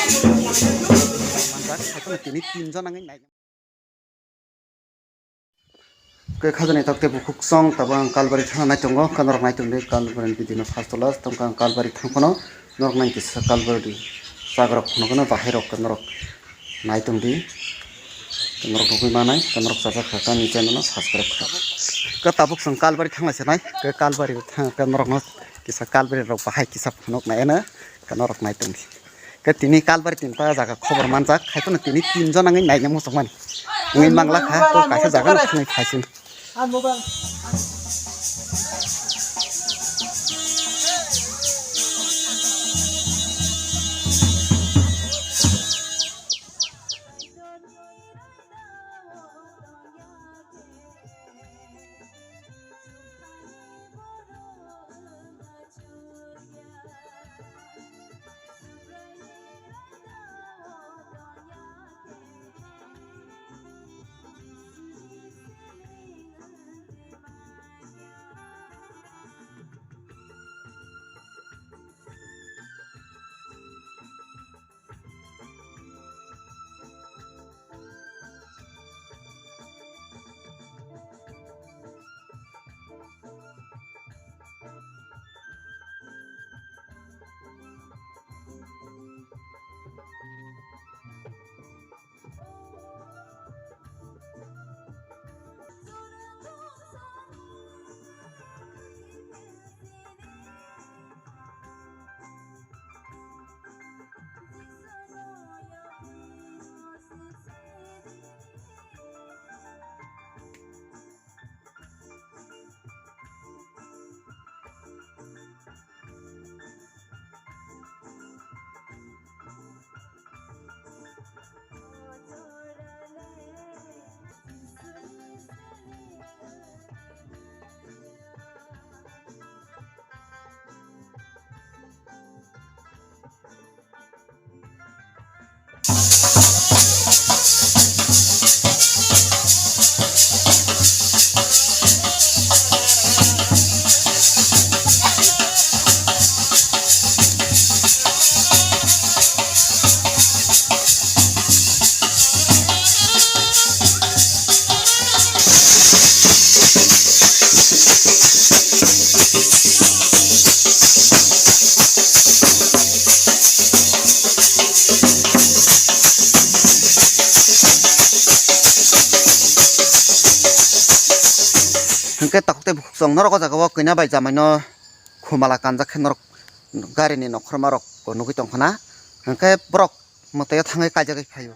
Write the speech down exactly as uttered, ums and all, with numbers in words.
Manjak, haiphano tini tinjon wngwi nai. Khe khajani tok tei bukhuk song tabuk ang Kalbari thangna nai tongo, khe norok nai tongdi Kalbari video no first o last tongkha ang Kalbari thang phano norok nai kisa Kalbari chagrok phano kheno bahai rok norok nai tongdi, norok nugwi manai, norok chajak kha, ani channel no subscribe kha. Khe tabuk chwng Kalbari thangna se nai, khe Kalbari thang khe norok no kisa Kalbari rok bahai kisa phunuk nai eno, khe norok nai tongdi. Khe tini Kalbari tinta jaga khobor manjak, haiphano tini tinjon wngwi naina muchungmani. Wngwi mangla kha, to kaisa jaga no thangwi phaisin. Hwnkhe takhuk tei bukhuk chwng norok o jaga o kina bai jamai no khumala kanjak khe norok gari ni nokhorma rok nugwi tongkha na, hwnkhe borok mwtai o thangwi kaijagwi phaio.